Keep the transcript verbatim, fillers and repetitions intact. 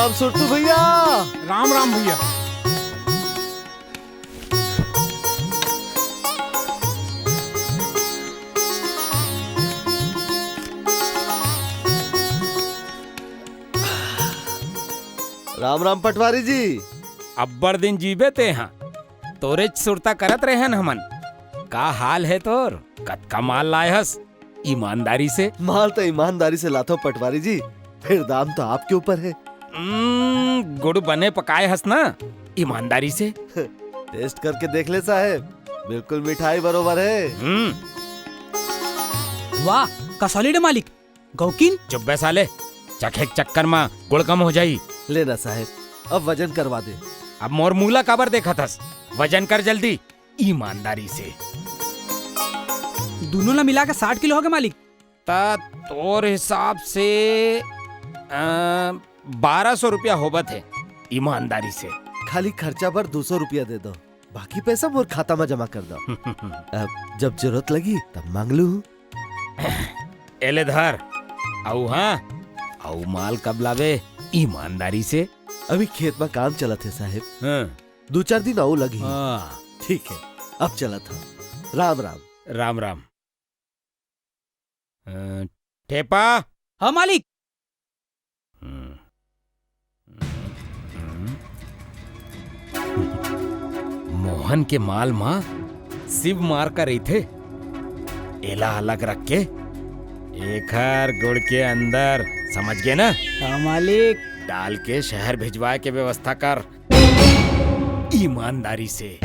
राम सुरतू भैया। राम राम भैया। राम राम पटवारी जी। अब्बड़ दिन जीबे तेहा। तोरेच सुरता करत रहेन हमन। का हाल हे तोर? कतका माल लाय हस? ईमानदारी से? माल तो ईमानदारी से लाथो पटवारी जी, फिर दाम तो आपके ऊपर है। हम्म, गुड़ बने पकाए हस ना ईमानदारी से? टेस्ट करके देख ले साहेब, बिल्कुल मिठाई बरोबर है। हम्म। वाह, का solid है मालिक। गौकिन? चुप बे साले, चखे के चक्कर मा गुड़ कम हो जाई। ले ना साहेब, अब वजन करवा दे। अब मोर मुंह ला काबर देखत हस? वजन कर जल्दी, ईमानदारी से। दूनों ला मिला के साठ किलो होगे मालिक। त तोर हिसाब से, अ, बारह सौ रुपया होबत हे, ईमानदारी से। खाली खर्चा बर दो सौ रुपया दे दो, बाकी पैसा मोर खाता मा जमा कर दो। अब जब जरूरत लगी तब मांग लू। एले धर। अउ हाँ, अउ माल कब लाबे? ईमानदारी से। अभी खेत मा काम चलत हे साहेब। हाँ। दू चार दिन अउ लगही। हाँ। ठीक है, अब चलत हँव। राम राम। राम राम। अ, ठेपा। हाँ मालिक। हम्म। मोहन के माल मा शिव मार्का रहिथे, एला अलग रख के एखर गुड़ के अंदर, समझ गे ना? हाँ मालिक। डाल के शहर भिजवाए के व्यवस्था कर, ईमानदारी से।